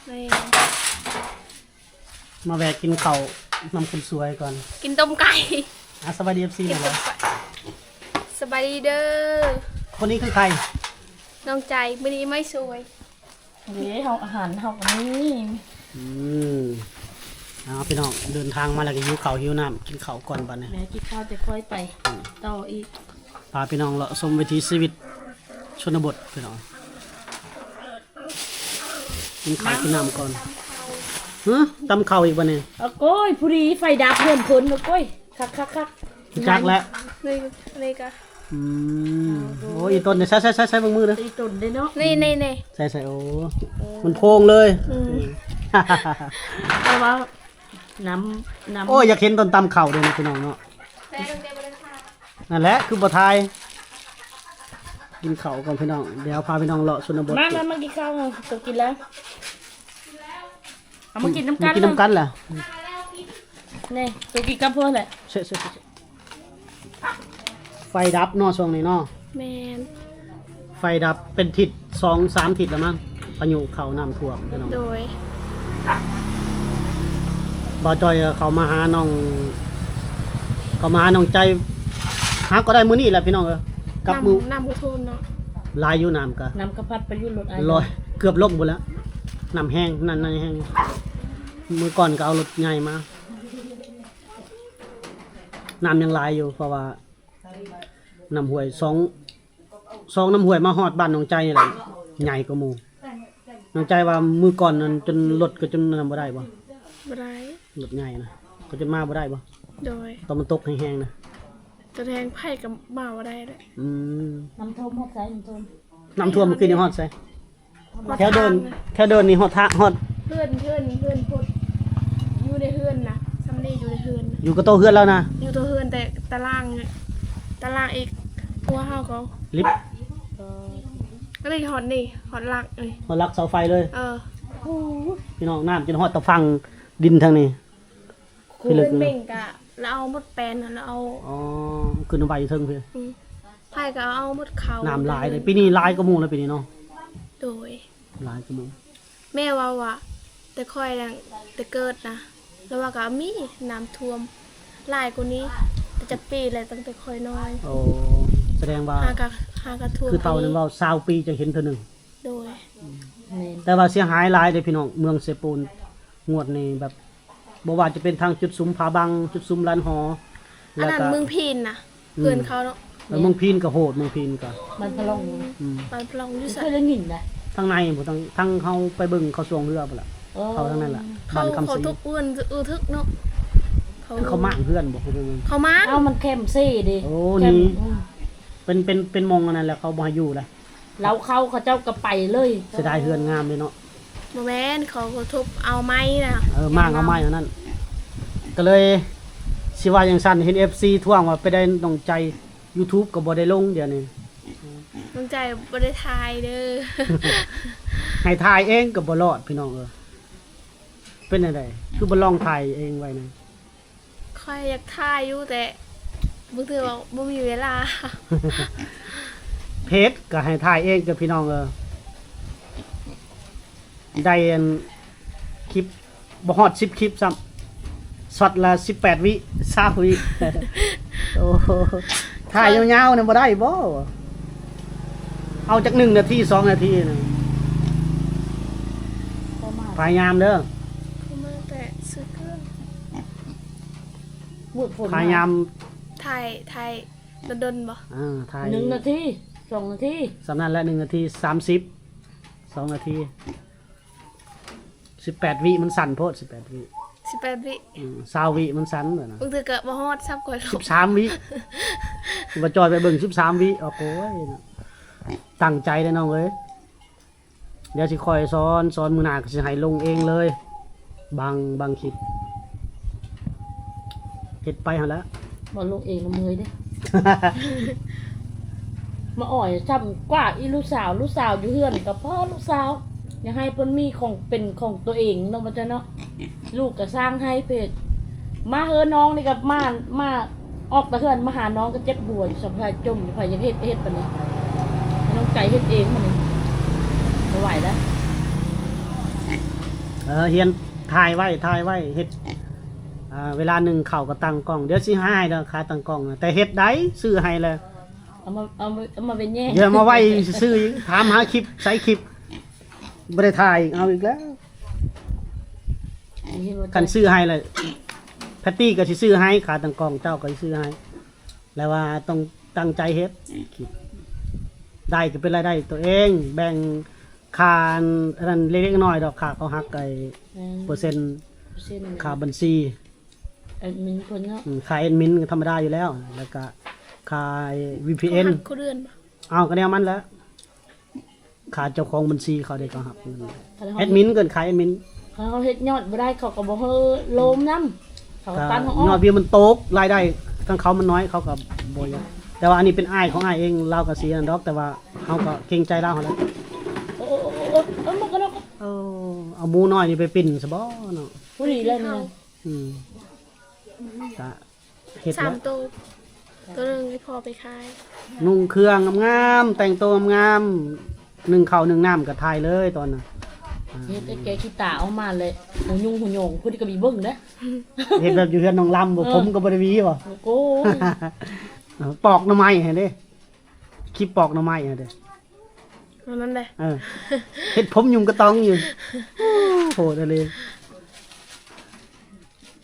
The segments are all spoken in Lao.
ແມ່ນ ມາແວະກິນເຂົ້ານຳຄົນສວຍກ່ອນ ກິນຕົ້ມໄກ່. ອ່າ ສະບາຍດີ ເອັຟຊີ ແມ່ນບໍ່? ສະບາຍດີເດີ. ຄົນນີ້ຄືໃຜ? ນ້ອງໃຈ. ມື້ນີ້ມາສວຍ. ເດ້ ເຮົາ ອາຫານເຮົາກໍມີ. ອືມ ເອົາ ພີ່ນ້ອງ ເດີນທາງມາແລ້ວກໍຫິວເຂົ້າຫິວນ້ຳ ກິນເຂົ້າກ່ອນບັດນີ້. ແມ່ກິນເຂົ້າຈະຄ່ອຍໄປ ອືມ ຕໍ່ອີກ. ພາພີ່ນ້ອງເລາະຊົມວິຖີຊີວິດຊົນນະບົດ ພີ່ນ້ອງ. ກິນເຂົ້າກິນນ້ຳກ່ອນ. ຫື ຕຳເຂົ້າອີກບັດນີ້. ໂອ້ໂກຍ ພໍດີໄຟດັບເຮືອນຄົນ. ໂອ້ໂກຍ ຄັກໆໆ. ຈັກແລ້ວ ນີ້ ນີ້ກະ ອືມ ໂອ້ຍ ອີ່ຕົນນີ້ ໃສ່ ໃສ່ ໃສ່ ໃສ່ເບິ່ງມືເດີ ອີ່ຕົນເດ້ເນາະ ນີ້ ນີ້ ນີ້ ໃສ່ ໃສ່ ໂອ້ ໂອ້ ມັນໂພງເລີຍ ອືມ ແຕ່ວ່ານ້ຳ ນ້ຳ ໂອ້ຍ ຢາກເຫັນຕອນຕຳເຂົ້າເດ້ເນາະ ພີ່ນ້ອງເນາະ ນັ້ນແຫຼະ ຄືບໍ່ຖ່າຍ ກິນເຂົ້າກ່ອນ ພີ່ນ້ອງ ດຽວພາພີ່ນ້ອງເລາະຊົນນະບົດ ມາ ມາ ມາກິນເຂົ້າ ໂຕກິນແລ້ວ ເອົາມາກິນນຳກັນ ມາກິນນຳກັນແຫຼະ ນີ້ ໂຕກິນກັບພວກແຫຼະ ເຊະ ເຊະ ເຊະ ເຊະ. ໄຟດັບເນາະ ຊ່ວງນີ້ເນາະ ແມ່ນ ໄຟດັບເປັນທິດ ສອງສາມທິດແລ້ວມັ້ງ ພາຍຸເຂົ້າ ນ້ຳຖ້ວມພີ່ນ້ອງ ໂດຍ ບ່າວຈ່ອຍເຂົ້າມາຫານ້ອງ ເຂົ້າມາຫານ້ອງໃຈ ຫາກໍໄດ້ມື້ນີ້ແຫຼະພີ່ນ້ອງເອີຍ ກັບມື້ ນ້ຳ ນ້ຳບໍ່ຖ້ວມເນາະ ຫຼາຍຢູ່ ນ້ຳກະ ນ້ຳກະພັດໄປຢູ່ລົດອ້າຍ ລອຍ ເກືອບລົ້ມພຸ້ນແຫຼະ ນ້ຳແຮງ ນ້ຳໃນແຮງ ມື້ກ່ອນກໍເອົາລົດໃຫຍ່ມາ ນ້ຳຍັງຫຼາຍຢູ່ ເພາະວ່ານ້ຳຫ້ວຍ ສອງ ສອງນ້ຳຫ້ວຍມາຮອດບ້ານນ້ອງໃຈນີ້ແຫຼະ ໃຫຍ່ກວ່າໝູ່ ນ້ອງໃຈວ່າມື້ກ່ອນນັ້ນຈົນລົດກໍຈົນນັ້ນບໍ່ໄດ້ບໍ່? ບໍ່ໄດ້ ລົດໃຫຍ່ນະ ກໍຈົນມາບໍ່ໄດ້ບໍ່? ໂດຍ ຕອນມັນຕົກແຮງໆນະ ຕົກແຮງໃຜກໍມາບໍ່ໄດ້ແຫຼະ ອືມ ນ້ຳຖ້ວມຮອດໃສ? ນ້ຳຖ້ວມ ນ້ຳຖ້ວມມື້ຄືນນີ້ຮອດໃສ? ຮອດ ແຖວເດີ່ນ ທາງ ແຖວເດີ່ນນີ້ຮອດທາງ ຮອດ ເຮືອນ ເຮືອນ ເຮືອນພຸ້ນ ຢູ່ໃນເຮືອນນະ ຊຳນີ້ຢູ່ໃນເຮືອນນະ ຢູ່ກະໂຕະເຮືອນແລ້ວນະ ຢູ່ໂຕະເຮືອນ ແຕ່ຕາລ່າງ ຕາລ່າງອີກ ຜົວເຮົາກໍລິບ ກໍໄດ້ຮອດນີ້ ຮອດຫຼັກນີ້ ຮອດຫຼັກເສົາໄຟເລີຍ ເອີ ໂອ້ຍ ພີ່ນ້ອງ ນ້ຳຈົນຮອດຕາຝັ່ງດິນທາງນີ້ ຄືເລິກ ເປັນເມັ່ງກະ ລະເອົາໝົດແປນຫັ້ນ ລະເອົາ ອໍ ຂຶ້ນໄວ້ຢູ່ເທິງພີ້ ອືມ ໃຜກໍເອົາໝົດເຂົ້າ ນ້ຳຫຼາຍເດ້ ປີນີ້ຫຼາຍກວ່າໝູ່ແລ້ວ ປີນີ້ເນາະ ໂດຍ ຫຼາຍກວ່າໝູ່ ແມ່ເວົ້າວ່າ ແຕ່ຂ້ອຍນັ້ນ ແຕ່ເກີດນະ ລະວ່າກໍມີນ້ຳຖ້ວມຫຼາຍກວ່ານີ້ ແຕ່ຈັກປີແລ້ວ ຕັ້ງແຕ່ຂ້ອຍນ້ອຍ ໂອ້ ສະແດງວ່າ ຫາກະ ຫາກະຖ້ວມ ຄືເຖົ້ານັ້ນເວົ້າ ຊາວປີຈັ່ງເຫັນເທື່ອໜຶ່ງ ໂດຍ ແມ່ນ ແຕ່ວ່າເສຍຫາຍຫຼາຍເດ້ພີ່ນ້ອງ ເມືອງເຊໂປນ ງວດນີ້ແບບ ບໍ່ວ່າຈະເປັນທາງຈຸດຊຸມຜາບັງ ຈຸດຊຸມລານຫໍ ອັນນັ້ນ ແລ້ວກໍເມືອງພີນນະ ອືມ ເຮືອນເຂົາເນາະ ເອີ ເມືອງພີນກໍໂຫດ ເມືອງພີນກໍ ບ້ານພະລ່ອງ ອືມ ບ້ານພະລ່ອງຢູ່ໃສ? ເຄີຍໄດ້ຍິນນະ ທາງໃນພຸ້ນ ທາງ ທາງເຮົາໄປເບິ່ງເຂົາຊ່ວງເຮືອພຸ້ນລະ ອໍ ເຂົາທາງນັ້ນລະ ບ້ານຄຳສີ ເຂົາທຸບເຮືອນ ອື ທຶກເນາະ ເຂົາ ຄືເຂົາມ້າງເຮືອນບໍ່? ເຂົາມ້າງ ເອົ້າ ມັນແຄມເຊເດ້ ໂອ້ ໂອ້ ນີ້ ນີ້ ອືມ ເປັນ ເປັນ ເປັນໝ່ອງອັນນັ້ນແຫຼະ ເຂົາບໍ່ໃຫ້ຢູ່ລະ ລາວເຂົ້າ ເຂົາເຈົ້າກໍໄປເລີຍ ເສຍດາຍເຮືອນງາມເດ້ເນາະ ບໍ່ແມ່ນ ເຂົາກໍທຸບເອົາໄມ້ນະ ເອີ ມ້າງເອົາໄມ້ອັນນັ້ນ ກໍເລີຍຊິວ່າຈັ່ງຊັ້ນ ເຫັນເອັຟຊີທ້ວງວ່າໄປໄດ້ນ້ອງໃຈ ຢູທູບກໍບໍ່ໄດ້ລົງດຽວນີ້ ນ້ອງໃຈບໍ່ໄດ້ຖ່າຍເດີ ໃຫ້ຖ່າຍເອງກໍບໍ່ລອດພີ່ນ້ອງເອີຍ ເປັນຈັ່ງໃດ ຄືບໍ່ລອງຖ່າຍເອງໄວ້ນະ? ຂ້ອຍຢາກຖ່າຍຢູ່ ແຕ່ບາງເທື່ອວ່າບໍ່ມີເວລາ ເພຈກໍໃຫ້ຖ່າຍເອງເດີພີ່ນ້ອງເອີຍ ໄດ້ອັນ ຄລິບບໍ່ຮອດສິບຄລິບຊ້ຳ ຊັອດລະສິບແປດວິ ຊາວວິ ໂອ້ ຖ່າຍຍາວໆນີ້ບໍ່ໄດ້ບໍ່? ເອົາຈັກໜຶ່ງນາທີ ສອງນາທີນະ ພະຍາຍາມເດີ ເຂົາມາແຕ່ຊື້ເຄື່ອງ ພະຍາຍາມ ຖ່າຍ ຖ່າຍດົນໆບໍ່? ອ່າ ຖ່າຍ ໜຶ່ງນາທີ ສອງນາທີ ສ່ຳນັ້ນແຫຼະ ໜຶ່ງນາທີສາມສິບ ສອງນາທີ ສິບແປດວິ ມັນສັ້ນໂພດ ສິບແປດວິ ສິບແປດວິ ອືມ ຊາວວິ ມັນສັ້ນແລ້ວນະ ບາງເທື່ອກໍບໍ່ຮອດຊ້ຳ ຂ້ອຍລົງ ສິບສາມວິ ບໍ່ຈ່ອຍໄປເບິ່ງ ສິບສາມວິ ໂອ້ຍ ຕັ້ງໃຈເດີນ້ອງເອີຍ ດຽວຊິຄ່ອຍສອນ ສອນມື້ໜ້າກໍຊິໃຫ້ລົງເອງເລີຍ ບາງ ບາງຄລິບ ເຮັດໄປຫັ້ນແຫຼະ ບໍ່ລົງເອງລະເມື່ອຍເດ້ ມາອ້ອຍຊ້ຳກວ່າອີລູກສາວ ລູກສາວຢູ່ເຮືອນກໍພໍລູກສາວ ຢາກໃຫ້ເພິ່ນມີຂອງເປັນຂອງຕົວເອງເນາະ ບໍ່ໃຊ່ເນາະ ລູກກໍສ້າງໃຫ້ເພດ ມາເຮືອນນ້ອງນີ້ກໍມາ ມາ ອອກແຕ່ເຮືອນມາຫານ້ອງກໍເຈັບຫົວຢູ່ ສະພາບຈົ່ມຢູ່ ໃຜຢາກເຮັດເຮັດປານນີ້ ໃຫ້ນ້ອງໃຈເຮັດເອງບັດນີ້ ບໍ່ໄຫວແລ້ວ ເອີ ຮຽນຖ່າຍໄວ້ ຖ່າຍໄວ້ ເຮັດ ອ່າ ເວລາໜຶ່ງເຂົ້າກໍຕັ້ງກ້ອງ ດຽວຊິຫາໃຫ້ດອກ ຂາຕັ້ງກ້ອງນະ ແຕ່ເຮັດໄດ້ ຊື້ໃຫ້ແລ້ວ ເອົາມາ ເອົາມາ ເອົາມາເປັນແຍງ ດຽວມາໄວ້ຊື່ໆ ຖາມຫາຄລິບ ໃສຄລິບ ບໍ່ໄດ້ຖ່າຍ ເອົາອີກແລ້ວ ຄັນຊື້ໃຫ້ແລ້ວ ແພັດຕີ້ກໍຊິຊື້ໃຫ້ ຂາຕັ້ງກ້ອງເຈົ້າກໍຊິຊື້ໃຫ້ ແລ້ວວ່າຕ້ອງຕັ້ງໃຈເຮັດ ໄດ້ກໍເປັນລາຍໄດ້ຕົວເອງ ແບ່ງຄ່າອັນນັ້ນເລັກໆນ້ອຍໆດອກ ຄ່າເຂົາຫັກໄອ້ ອືມ ເປີເຊັນ ເປີເຊັນ ຄ່າບັນຊີ ແອດມິນເພິ່ນເນາະ ອືມ ຄ່າແອດມິນກໍທຳມະດາຢູ່ແລ້ວ ແລ້ວກໍຄ່າ ວີພີເອັນ ເຂົາຫັກຄູ່ເດືອນບໍ່? ເອົາ ກໍແນວມັນແຫຼະ ຄ່າເຈົ້າຂອງບັນຊີເຂົາເດ້ ເຂົາຮັບເງິນ ແອດມິນ ເອີ້ນຄ່າແອດມິນ ຄັນເຮົາເຮັດຍອດບໍ່ໄດ້ ເຂົາກໍບໍ່ໃຫ້ໂລມນຳ ເຂົາກໍຕັດເຮົາອອກ ຍອດວິວມັນຕົກ ລາຍໄດ້ທາງເຂົາມັນນ້ອຍ ເຂົາກໍບໍ່ຢາກ ແຕ່ວ່າອັນນີ້ເປັນອ້າຍຂອງອ້າຍເອງ ລາວກໍຊິອັນນັ້ນດອກ ແຕ່ວ່າເຮົາກໍເກງໃຈລາວຫັ້ນແຫຼະ ໂອ້ ໂອ້ ເອົາໝວກກັນນັອກ ເອົາ ເອົາໝູນ້ອຍນີ້ໄປປິ່ນຊະບໍ່ເນາະ ພໍດີແລ້ວນີ້ ອືມ ກະເຮັດ ສາມໂຕ ໂຕໜຶ່ງໃຫ້ພໍ່ໄປຂາຍ ນຸ່ງເຄື່ອງງາມໆ ແຕ່ງໂຕງາມໆ ໜຶ້ງເຂົ້າໜຶ້ງນ້ຳກໍຖ່າຍເລີຍຕອນນັ້ນ ອ່າ ເຮັດແຕ່ແກະຂີ້ຕາອອກມາເລີຍ ຫູຍຸງຫູຍົງ ຜູ້ທີ່ກໍມີເບິ່ງເດ້ ເຮັດແບບຢູ່ເຮືອນນ້ອງລຳບໍ່ ເອີ ຜົມກໍບໍ່ໄດ້ຫວີບໍ່ ໂອ້ຍ ປອກໜໍ່ໄມ້ຫັ້ນເດ້ ຄລິບປອກໜໍ່ໄມ້ຫັ້ນເດ້ ແບບນັ້ນແຫຼະ ເອີ ເຮັດຜົມຍຸງກະຕອງຢູ່ ໂຫດອີ່ຫຼີ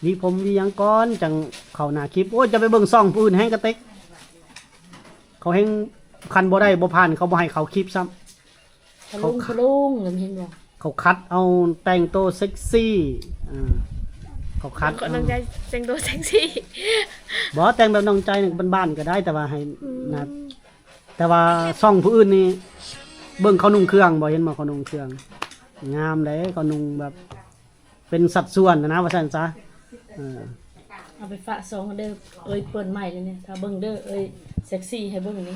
ຫວີຜົມຫວີຫຍັງກ່ອນ ຈັ່ງເຂົ້າໜ້າຄລິບ ໂອ້ຍ ຈະໄປເບິ່ງຊ່ອງຜູ້ອື່ນແຮງກະເຕັກ ເຂົາແຮງ ຄັນບໍ່ໄດ້ບໍ່ຜ່ານ ເຂົາບໍ່ໃຫ້ເຂົ້າຄລິບຊ້ຳ ຂະລຸງ ເຂົາ ຂະລຸງ ເຫັນບໍ່ ເຂົາຄັດເອົາແຕ່ງໂຕເຊັກຊີ ອ່າ ເຂົາຄັດ ຂອງນ້ອງໃຈແຕ່ງໂຕເຊັກຊີ ບໍ່ ແຕ່ງແບບນ້ອງໃຈນີ້ບ້ານໆກໍໄດ້ ແຕ່ວ່າໃຫ້ ອືມ ນະ ແຕ່ວ່າຊ່ອງຜູ້ອື່ນນີ້ ເບິ່ງເຂົານຸ່ງເຄື່ອງບໍ່ ເຫັນບໍ່ ເຂົານຸ່ງເຄື່ອງ ງາມເດ້ ເຂົານຸ່ງແບບ ເປັນສັດສ່ວນນະ ວ່າຊັ້ນຊະ ເອີ ເອົາໄປຝາກຊ່ອງເດີ ເອີຍເປີດໃໝ່ແລ້ວນີ້ ຖ້າເບິ່ງເດີ ເອີຍເຊັກຊີໃຫ້ເບິ່ງນີ້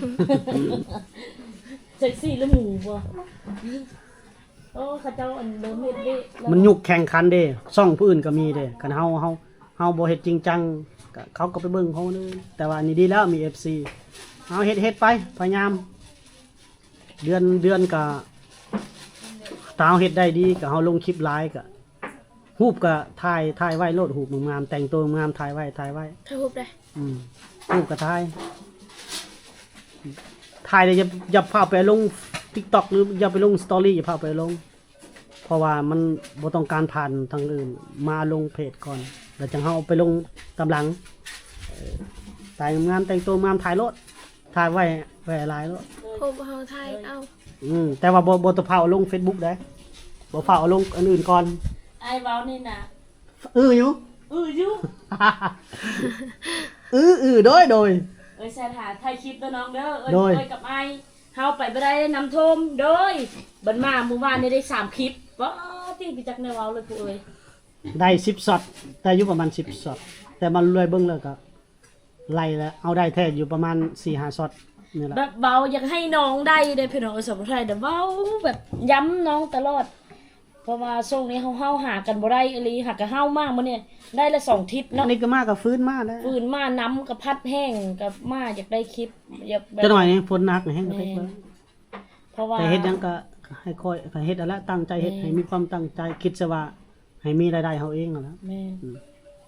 ເຊັກຊີຫຼືໝູບໍ່ ໂອ້ ເຂົາເຈົ້າອັນເລີ່ມເຮັດເວະແລ້ວ ມັນຍຸກແຂ່ງຂັນເດ້ ຊ່ອງຜູ້ອື່ນກໍມີເດ້ ຄັນເຮົາ ເຮົາ ເຮົາບໍ່ເຮັດຈິງຈັງ ກໍເຂົາກໍໄປເບິ່ງຂອງຄົນອື່ນ ແຕ່ວ່າອັນນີ້ດີແລ້ວ ມີເອັຟຊີ ເຮົາເຮັດ ເຮັດໄປ ພະຍາຍາມ ເດືອນ ເດືອນກະ ຖ້າເຮົາເຮັດໄດ້ດີ ກະເຮົາລົງຄລິບຫຼາຍ ກະ ຮູບກະຖ່າຍ ຖ່າຍໄວ້ໂລດ ຮູບງາມໆ ແຕ່ງໂຕງາມ ຖ່າຍໄວ້ ຖ່າຍໄວ້ ຖ່າຍຮູບໄດ້ ອືມ ຮູບກະຖ່າຍ ຖ່າຍແລ້ວຢ່າ ຢ່າຟ້າວໄປລົງຕິກຕັອກ ຫຼື ຢ່າໄປລົງສະຕໍຣີ ຢ່າຟ້າວໄປລົງ ເພາະວ່າມັນບໍ່ຕ້ອງການຜ່ານທາງອື່ນ ມາລົງເພຈກ່ອນ ແລ້ວຈັ່ງເຮົາເອົາໄປລົງຕາມຫຼັງ ເອີ ຖ່າຍງາມໆ ແຕ່ງໂຕງາມ ຖ່າຍໂລດ ຖ່າຍໄວ້ ໄວ້ຫຼາຍໂລດ ໂພສເຮົາຖ່າຍເອົາ ອືມ ແຕ່ວ່າບໍ່ ບໍ່ຕ້ອງຟ້າວເອົາລົງເຟສບຸກເດ້ ບໍ່ຟ້າວເອົາລົງອັນອື່ນກ່ອນ ອ້າຍເວົ້ານີ້ນະ ອື້ຢູ່ ອື້ຢູ່ ອື້ ອື້ ໂດຍ ໂດຍ ເອີຍ ແຊນຫາຖ່າຍຄລິບເດີນ້ອງເດີ ເອີຍ ໂດຍ ເອີຍກັບອ້າຍ ເຮົາໄປບໍ່ໄດ້ ນ້ຳຖ້ວມ ໂດຍ ບັດມາມື້ວານນີ້ໄດ້ສາມຄລິບ ປາຕິ ໄປຈັກແນວເວົ້າເລີຍຜູ້ເອີຍ ໄດ້ສິບຊັອດ ໄດ້ຢູ່ປະມານສິບຊັອດ ແຕ່ມາລວຍເບິ່ງແລ້ວກໍໄລ່ແລ້ວ ເອົາໄດ້ແທ້ຢູ່ປະມານສີ່ຫ້າຊັອດນີ້ແຫຼະ ແບບເວົ້າຢາກໃຫ້ນ້ອງໄດ້ເດ້ພີ່ນ້ອງເອີຍ ສາວຜູ້ໄທເດ້ ເວົ້າແບບຢ້ຳນ້ອງຕະຫຼອດ ເພາະວ່າຊ່ວງນີ້ເຮົາ ເຮົາຫາກັນບໍ່ໄດ້ອີ່ຫຼີ ຫາກະເຮົາມາມື້ນີ້ໄດ້ລະສອງທິດເນາະ ອັນນີ້ກໍມາກໍຟື້ນມາແລ້ວ ຟື້ນມາ ນ້ຳກໍພັດແຮງ ກໍມາຢາກໄດ້ຄລິບ ຢາກແບບ ຈັກໜ້ອຍນີ້ຝົນໜັກແຮງກໍເປັນ ແມ່ນ ເພາະວ່າ ແຕ່ເຮັດຫຍັງກໍໃຫ້ຄ່ອຍ ໃຫ້ເຮັດຫັ້ນແຫຼະ ຕັ້ງໃຈເຮັດ ແມ່ນ ໃຫ້ມີຄວາມຕັ້ງໃຈ ຄິດຊະວ່າໃຫ້ມີລາຍໄດ້ເຮົາເອງຫັ້ນແຫຼະ ແມ່ນ ອືມ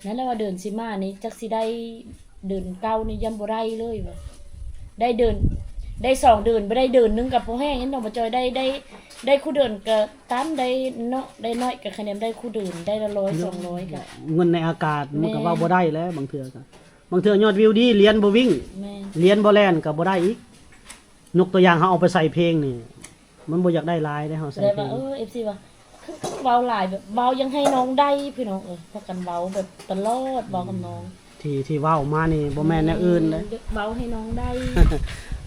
ນັ້ນແຫຼະວ່າເດືອນຊິມານີ້ຈັກຊິໄດ້ເດືອນເກົ້ານີ້ຢ້ານບໍ່ໄດ້ເລີຍວ່າ ໄດ້ເດືອນ ໄດ້ສອງເດືອນ ບໍ່ໄດ້ເດືອນໜຶ່ງກໍພໍແຮງເນາະ ບໍ່ຈ່ອຍ ໄດ້ ໄດ້ ໄດ້ຄູ່ເດືອນກໍຕາມ ໄດ້ເນາະ ໄດ້ໜ້ອຍກໍຄະແນນໄດ້ຄູ່ເດືອນ ໄດ້ລະຮ້ອຍສອງຮ້ອຍກໍ ເງິນໃນອາກາດມັນກໍ ແມ່ນ ເວົ້າບໍ່ໄດ້ແຫຼະ ບາງເທື່ອກໍ ບາງເທື່ອຍອດວິວດີ ຫຼຽນບໍ່ວິ່ງ ແມ່ນ ຫຼຽນບໍ່ແລ່ນກໍບໍ່ໄດ້ອີກ ຍົກຕົວຢ່າງ ເຮົາເອົາໄປໃສ່ເພງນີ້ ມັນບໍ່ຢາກໄດ້ຫຼາຍເດ້ ເຮົາໃສ່ເພງ ແຕ່ວ່າ ເອີ ເອັຟຊີ ວ່າ ຄືເວົ້າຫຼາຍ ແບບເວົ້າຢາກໃຫ້ນ້ອງໄດ້ ພີ່ນ້ອງເອີຍ ພາກັນເວົ້າແບບຕະຫຼອດ ເວົ້າກັບນ້ອງ ທີ່ ທີ່ເວົ້າມານີ້ບໍ່ແມ່ນແນວອື່ນເດ້ ອືມ ເວົ້າໃຫ້ນ້ອງໄດ້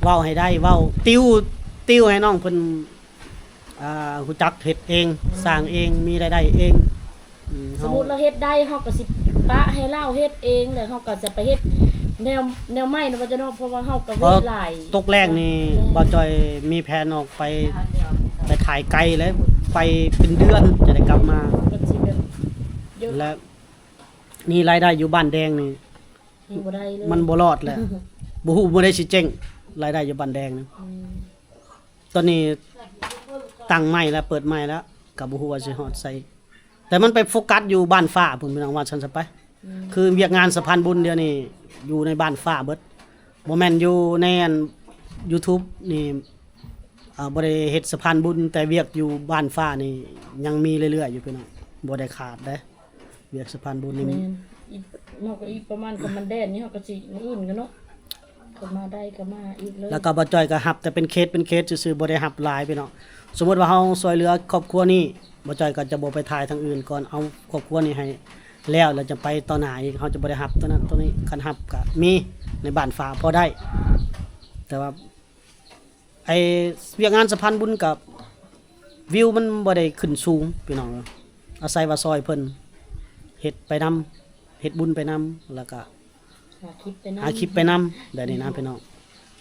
ເວົ້າໃຫ້ໄດ້ ເວົ້າຕິວ ຕິວໃຫ້ນ້ອງເພິ່ນ ອ່າ ຮູ້ຈັກເຮັດເອງ ແມ່ນ ສ້າງເອງ ມີລາຍໄດ້ເອງ ອືມ ສົມມຸດເຮົາເຮັດໄດ້ ເຮົາກໍຊິປະໃຫ້ລາວເຮັດເອງ ແລ້ວເຮົາກໍຈະໄປເຮັດແນວ ແນວໃໝ່ນະ ວ່າຈະເນາະ ເພາະວ່າເຮົາກໍເວທຫຼາຍ ຕົກແລງນີ້ ແມ່ນ ບ່າວຈ່ອຍມີແຜນອອກໄປ ໄປຖ່າຍໄກ ແລ້ວໄປເປັນເດືອນຈະໄດ້ກັບມາ ກໍຊິແບບເຍອະ ແລະ ນີ້ລາຍໄດ້ຢູ່ບ້ານແດງນີ້ ຍັງບໍ່ໄດ້ເລີຍ ມັນບໍ່ລອດແຫຼະ ບໍ່ຮູ້ມື້ໃດຊິເຈັງ ລາຍໄດ້ຢູ່ບ້ານແດງນະ ອືມ ຕອນນີ້ຕັ້ງໃໝ່ແລ້ວ ເປີດໃໝ່ແລ້ວ ກໍບໍ່ຮູ້ວ່າຊິຮອດໃສ ແຕ່ມັນໄປໂຟກັສຢູ່ບ້ານຟ້າພຸ້ນ ພີ່ນ້ອງ ວ່າຊັ້ນຊະໄປ. ອືມ ຄືວຽກງານສະພານບຸນດຽວນີ້ຢູ່ໃນບ້ານຟ້າເບິດ ບໍ່ແມ່ນຢູ່ໃນອັນ YouTube ນີ້ ເອີ ບໍ່ໄດ້ເຮັດສະພານບຸນ ແຕ່ວຽກຢູ່ບ້ານຟ້ານີ້ຍັງມີເລື້ອຍໆຢູ່ ພີ່ນ້ອງ ບໍ່ໄດ້ຂາດເດ້ ວຽກສະພານບຸນນີ້. ແມ່ນ ອີກ ເຮົາກໍອີກປະມານ ຄັນມັນແດດນີ້ ເຮົາກໍຊິມື້ອື່ນກັນເນາະ ກໍມາໄດ້ກໍມາອີກເລີຍ. ແລ້ວກໍບ່າວຈ້ອຍກໍຮັບແຕ່ເປັນເຄສເປັນເຄສຊື່ໆ ບໍ່ໄດ້ຮັບຫຼາຍ ພີ່ນ້ອງ. ສົມມຸດວ່າເຮົາຊ່ວຍເຫຼືອຄອບຄົວນີ້ ບ່າວຈ້ອຍກໍຈະບໍ່ໄປຖ່າຍທາງອື່ນກ່ອນ ເອົາຄອບຄົວນີ້ໃຫ້ແລ້ວ ແລ້ວຈະໄປຕໍ່ໜ້າອີກ. ເຮົາຈະບໍ່ໄດ້ຮັບຕົວນັ້ນຕົວນີ້ ຄັນຮັບກໍມີໃນບ້ານຟ້າພໍໄດ້ ແຕ່ວ່າ ໄອ້ວຽກງານສະພານບຸນກັບວິວມັນບໍ່ໄດ້ຂຶ້ນສູງ ພີ່ນ້ອງເອີຍ. ອາໄສວ່າຊ່ອຍເພິ່ນເຮັດໄປນຳ ເຮັດບຸນໄປນຳ ແລ້ວກະຫາຄລິບໄປນຳ ຫາຄລິບໄປນຳ ແບບນີ້ນະ ອືມ ພີ່ນ້ອງ.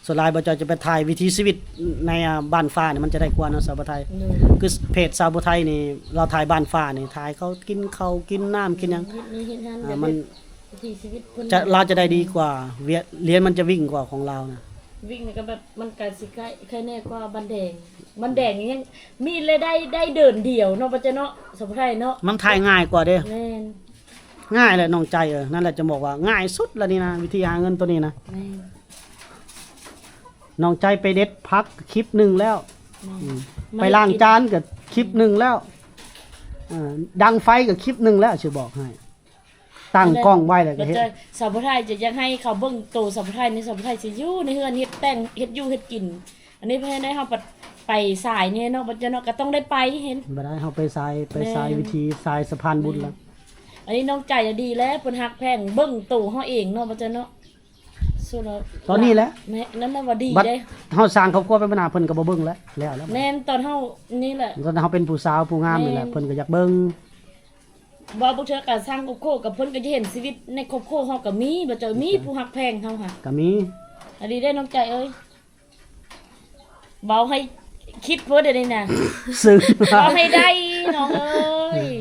ສ່ວນຫຼາຍບ່າວຈ້ອຍຈະໄປຖ່າຍວິຖີຊີວິດໃນ ອ່າ ບ້ານຟ້ານີ້ ມັນຈະໄດ້ກວ່າເນາະ ສາວຜູ້ໄທ. ໂດຍ ຄືເພຈສາວຜູ້ໄທນີ້ ລາວຖ່າຍບ້ານຟ້ານີ້ ຖ່າຍເຂົາກິນເຂົ້າກິນນ້ຳກິນຫຍັງ ເຮັດນີ້ເຮັດນັ້ນ ອ່າ ແບບ ມັນ ວິຖີຊີວິດເພິ່ນ ຈະ ລາວຈະໄດ້ດີກວ່າ ວຽກ ຫຼຽນມັນຈະວິ່ງກວ່າຂອງລາວນະ ວິ່ງນີ້ກໍແບບ ມັນກະຊິໃກ້ ໃກ້ແນ່ກວ່າບ້ານແດງ. ບ້ານແດງນີ້ຍັງມີລາຍໄດ້ ໄດ້ເດືອນດຽວເນາະ ບໍ່ເຈົ້າເນາະ ສະພາຍເນາະ ມັນຖ່າຍງ່າຍກວ່າເດ້. ແມ່ນ ງ່າຍແຫຼະນ້ອງໃຈເອີຍ ນັ້ນແຫຼະຈະບອກວ່າງ່າຍສຸດລະນີ້ນະ ວິທີຫາເງິນໂຕນີ້ນະ. ແມ່ນ ນ້ອງໃຈໄປເດັດຜັກຄລິບໜຶ່ງແລ້ວ ແມ່ນ ອືມ ໄປລ້າງຈານກໍຄລິບໜຶ່ງແລ້ວ ເອີ ດັງໄຟກໍຄລິບໜຶ່ງແລ້ວ ຊິບອກໃຫ້. ຕັ້ງກ້ອງໄວ້ແລ້ວກໍເຮັດ ແມ່ນ ສາວຜູ້ໄທຈະຢາກໃຫ້ເຂົາເບິ່ງໂຕສາວຜູ້ໄທນີ້ ສາວຜູ້ໄທຊິຢູ່ໃນເຮືອນເຮັດແຕ່ງ ເຮັດຢູ່ເຮັດກິນ. ອັນນີ້ເພິ່ນໃຫ້ເຮົາໄປ ໄປສາຍນີ້ເນາະ ບໍ່ເຈົ້າເນາະ ກໍຕ້ອງໄດ້ໄປເຫັນ ບໍ່ໄດ້ ເຮົາໄປສາຍ ໄປສາຍ ແມ່ນ ວິຖີສາຍສະພານບຸນແລ້ວ. ອັນນີ້ນ້ອງໃຈລະດີແລ້ວ ເພິ່ນຮັກແພງເບິ່ງໂຕເຮົາເອງເນາະ ບໍ່ເຈົ້າເນາະ. ຕອນນີ້ແຫຼະ ແມ່ນ ນັ້ນລະວ່າດີເດ້ ເຮົາສ້າງຄອບຄົວໄປບັດໜ້າເພິ່ນກໍບໍ່ເບິ່ງແລ້ວ ແລ້ວແລ້ວ. ແມ່ນ ຕອນເຮົານີ້ແຫຼະ ຕອນເຮົາເປັນຜູ້ສາວຜູ້ງາມນີ້ແຫຼະ ແມ່ນ ເພິ່ນກໍຢາກເບິ່ງ. ເວົ້າບາງເທື່ອກໍສ້າງຄອບຄົວກັບເພິ່ນກໍຈະເຫັນຊີວິດໃນຄອບຄົວເຮົາກໍມີ ບໍ່ເຈົ້າ ມີຜູ້ຮັກແພງເຮົາຫະ ກໍມີ. ອັນນີ້ເດ້ນ້ອງໃຈເອີຍ ເວົ້າໃຫ້ຄິດເພິ່ນດຽວນີ້ນະ ເວົ້າໃຫ້ໄດ້ນ້ອງເອີຍ.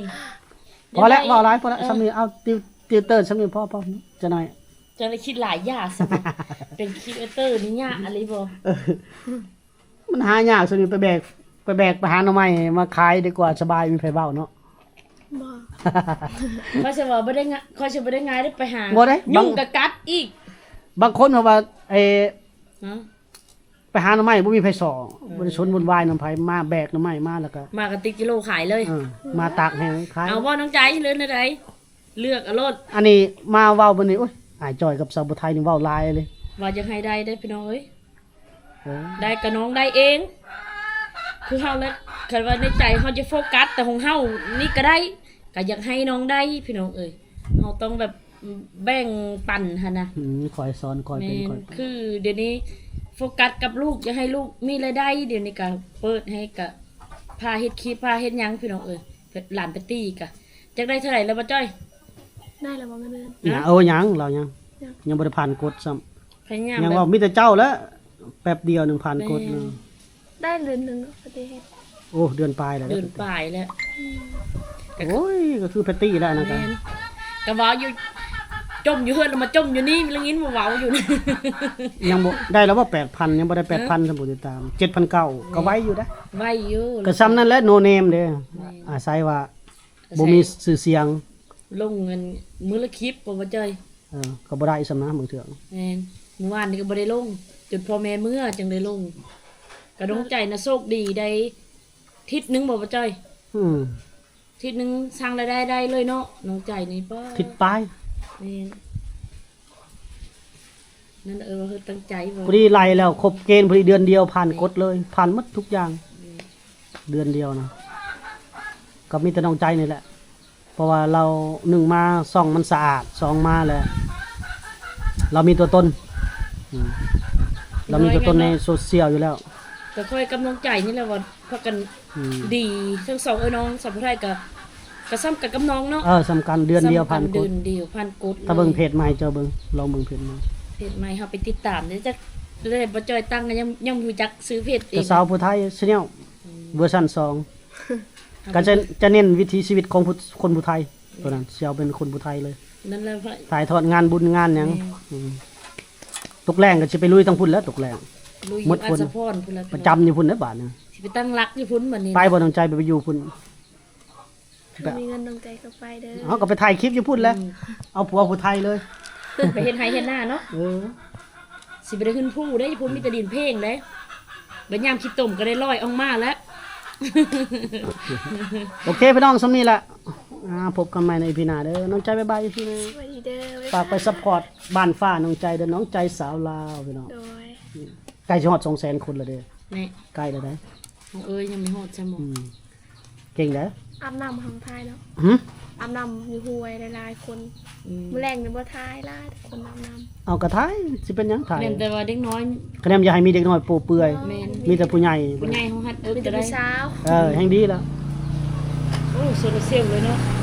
ພໍແລ້ວ ເວົ້າຫຼາຍພໍແລ້ວ ເອີ ສ່ຳນີ້ ເອົາຕິວ ຕິວເຕີສ່ຳນີ້ພໍ ພໍ ຈັກໜ້ອຍ ຈະໄດ້ຄິດຫຼາຍຢ່າງ ເປັນຄຣີເອເຕີນີ້ຍາກອີ່ຫຼີບໍ່? ເອີ ມັນຫາຍາກ ສ່ວນນີ້ໄປແບກ ໄປແບກ ໄປຫາໜໍ່ໄມ້ມາຂາຍດີກວ່າ ສະບາຍ ມີໃຜເວົ້າເນາະ. ບໍ່ ຂ້ອຍຊິວ່າບໍ່ໄດ້ງະ ຂ້ອຍຊິບໍ່ໄດ້ງ່າຍເດ້ໄປຫາ ບໍ່ໄດ້ ຍຸງກໍກັດອີກ. ບາງຄົນເຂົາວ່າ ເອີ ຮະ ໄປຫາໜໍ່ໄມ້ບໍ່ມີໃຜສໍ້ ເອີ ບໍ່ໄດ້ສົນວຸ່ນວາຍນຳໃຜ ມາແບກໜໍ່ໄມ້ມາ ແລ້ວກໍ ມາກໍຕິດກິໂລຂາຍເລີຍ ເອີ ມາຕາກແຫ້ງຂາຍ. ເອົາບໍ່ນ້ອງໃຈ ຫຼືແນວໃດ? ເລືອກເອົາໂລດ. ອັນນີ້ມາເວົ້າມື້ນີ້ ໂອ້ຍ ອ້າຍຈ້ອຍກັບສາວຜູ້ໄທນີ້ເວົ້າຫຼາຍເລີຍ ວ່າຢາກໃຫ້ໄດ້ເດ້ພີ່ນ້ອງເອີຍ. ເອີ ໄດ້ກໍນ້ອງໄດ້ເອງ ຄືເຮົາແຫຼະ ຄັນວ່າໃນໃຈເຮົາຈະໂຟກັສແຕ່ຂອງເຮົານີ້ກໍໄດ້ ກໍຢາກໃຫ້ນ້ອງໄດ້ພີ່ນ້ອງເອີຍ. ເຮົາຕ້ອງແບບແບ່ງປັນຫັ້ນນະ ອືມ ຄອຍສອນ ຄອຍເປັນ ແມ່ນ ຄອຍ ຄືດຽວນີ້ໂຟກັສກັບລູກ ຢາກໃຫ້ລູກມີລາຍໄດ້ ດຽວນີ້ກໍເປີດໃຫ້ ກໍພາເຮັດຄລິບ ພາເຮັດຫຍັງພີ່ນ້ອງເອີຍ. ຫຼານປາຕີ້ກໍ ຈັກໄດ້ເທົ່າໃດແລ້ວບໍ່ຈ້ອຍ? ໄດ້ແລ້ວບໍ່ເງິນເດືອນ? ນະ ໂອ້ ຍັງ ລາວຍັງ ຍັງ ຍັງບໍ່ໄດ້ຜ່ານກົດຊ້ຳ ພະຍາຍາມ ຍັງ ແບບ ເວົ້າມີແຕ່ເຈົ້າແຫຼະ ແປັບດຽວໜຶ່ງຜ່ານກົດ ແມ່ນ ເນາະ. ໄດ້ເດືອນໜຶ່ງເນາະ ປະເທດ ໂອ້ ເດືອນປາຍແລ້ວ ເດືອນປາຍແລ້ວ ອືມ ກໍ ໂອ້ຍ ກໍຄືແພັດຕີ້ແຫຼະ ອັນນັ້ນກໍ ແມ່ນ ກໍເວົ້າຢູ່ ຈົ່ມຢູ່ເຮືອນ ແລ້ວມາຈົ່ມຢູ່ນີ້ ລະຍິນບໍ່ເວົ້າຢູ່ ຍັງບໍ່ໄດ້ແລ້ວບໍ່ ແປດພັນ ຍັງບໍ່ໄດ້ແປດພັນ ຮະ ສ່ຳຜູ້ຕິດຕາມ ເຈັດພັນເກົ້າ ກໍໄວຢູ່ເດ້ ໄວຢູ່ ກໍສ່ຳນັ້ນແຫຼະ ໂນເນມເດ້ ແມ່ນ ອາໄສວ່າ ບໍ່ມີຊື່ສຽງ ລົງເງິນມື້ລະຄລິບບໍ່ ບໍ່ຈ່ອຍ ເອີ ກໍບໍ່ໄດ້ສ່ຳນະ ບາງເທື່ອ ແມ່ນ ມື້ວານນີ້ກໍບໍ່ໄດ້ລົງ ຈົນພໍ່ແມ່ເມືອຈຶ່ງໄດ້ລົງ ກໍນ້ອງໃຈນະໂຊກດີໄດ້ທິດໜຶ່ງບໍ່ ບໍ່ຈ່ອຍ ອືມ ທິດໜຶ່ງສ້າງລາຍໄດ້ໄດ້ເລີຍເນາະ ນ້ອງໃຈນີ້ ປາ ທິດປາຍ ແມ່ນ. ນັ້ນ ເອີ ວ່າເຮົາຕັ້ງໃຈບໍ່ ພໍດີໄລ່ແລ້ວ ຄົບເກນພໍດີເດືອນດຽວ ຜ່ານກົດເລີຍ ຜ່ານໝົດທຸກຢ່າງ ແມ່ນ ເດືອນດຽວນະ ກໍມີແຕ່ນ້ອງໃຈນີ້ແຫຼະ ເພາະວ່າລາວ ໜຶ່ງມາຊ່ອງມັນສະອາດ ສອງມາແລ້ວ ລາວມີຕົວຕົນ ອືມ ລາວມີຕົວຕົນໃນໂຊຊຽວຢູ່ແລ້ວ ກໍຂ້ອຍກຳລັງໃຈນີ້ແຫຼະວ່າ ພາກັນ ອືມ ດີທັງສອງເອື້ອຍນ້ອງ ສາວຜູ້ໄທກໍ ກໍສ່ຳກັນກັບນ້ອງເນາະ ເອີ ສ່ຳກັນ ເດືອນດຽວຜ່ານກົດ ເດືອນດຽວຜ່ານກົດ ຖ້າເບິ່ງເພຈໃໝ່ ເຈົ້າເບິ່ງ ລອງເບິ່ງເພຈໃໝ່ ເພຈໃໝ່ເຮົາໄປຕິດຕາມເດ້ ຈັກເລີຍ ບໍ່ຈ່ອຍຕັ້ງ ກໍຍັງ ຍັງບໍ່ຮູ້ຈັກຊື່ເພຈເອງ ສາວຜູ້ໄທ Channel ອືມ ເວີຊັນສອງ ກໍຈະ ຈະເນັ້ນວິຖີຊີວິດຂອງຜູ້ ຄົນຜູ້ໄທ ໂຕນັ້ນຊິເອົາເປັນຄົນຜູ້ໄທເລີຍ ນັ້ນແຫຼະ ຖ່າຍທອດງານບຸນງານຫຍັງ ແມ່ນ ອືມ ຕົກແລງກໍຊິໄປລຸຍທາງພຸ້ນແຫຼະ ຕົກແລງ ລຸຍຢູ່ ໝົດຄົນ ອັດສະພອນພຸ້ນແຫຼະ ປະຈຳຢູ່ພຸ້ນເດ້ບາດນີ້ ຊິໄປຕັ້ງຫຼັກຢູ່ພຸ້ນບາດນີ້ ໄປບໍ່ ນ້ອງໃຈໄປ ໄປຢູ່ພຸ້ນ ໄ ບໍ່ມີເງິນນ້ອງໃຈກໍໄປເດີ. ເຮົາກໍໄປຖ່າຍຄລິບຢູ່ພຸ້ນແຫຼະ. ອືມ ເອົາຜົວຜູ້ໄທເລີຍ ໄປເຮັດໄຮ່ເຮັດນາເນາະ. ເອີ ຊິບໍ່ໄດ້ຂຶ້ນພູເດ້ ຢູ່ພຸ້ນມີແຕ່ດິນເພງເດ້. ບັດຍາມຂີ້ຕົມກໍໄດ້ລອຍອອກມາແລ້ວ. ໂອເຄ ພີ່ນ້ອງ ສ່ຳນີ້ແຫຼະ. ອ່າ ພົບກັນໃໝ່ໃນອີພີໜ້າເດີ. ນ້ອງໃຈ ບາຍບາຍອີພີໜ້າ. ສະບາຍດີເດີ. ຝາກໄປຊັບພອດບ້ານຟ້ານ້ອງໃຈເດີ. ນ້ອງໃຈສາວລາວ ພີ່ນ້ອງ. ໂດຍ. ໃກ້ຊິຮອດສອງແສນຄົນແລ້ວເດ້. ນີ້ ໃກ້ແລ້ວເດ້. ຂອງເອີຍຍັງບໍ່ຮອດຊ້ຳບໍ່? ອືມ ເກັ່ງເດ້. ອາບນ້ຳຫ້ອງຖ່າຍເນາະ. ຫື? ອາບນ້ຳຢູ່ຫ້ວຍຫຼາຍໆຄົນ. ອືມ ມື້ແລງນີ້ບໍ່ຖ່າຍຫຼາຍ ຄົນອາບນ້ຳ. ເອົາ ກໍຖ່າຍ ຊິເປັນຫຍັງຖ່າຍ. ແມ່ນ ແຕ່ວ່າເດັກນ້ອຍ ຄະແນນຢາກໃຫ້ມີເດັກນ້ອຍໂປ້ເປືອຍ. ແມ່ນ ມີແຕ່ຜູ້ໃຫຍ່ ຜູ້ໃຫຍ່ເຮົາຮັດເອິກ ມີແຕ່ຜູ້ສາວ. ເອີ ແຮ່ງດີແລ້ວ. ໂອ້ ໂຊລາເຊວເລີຍເນາະ.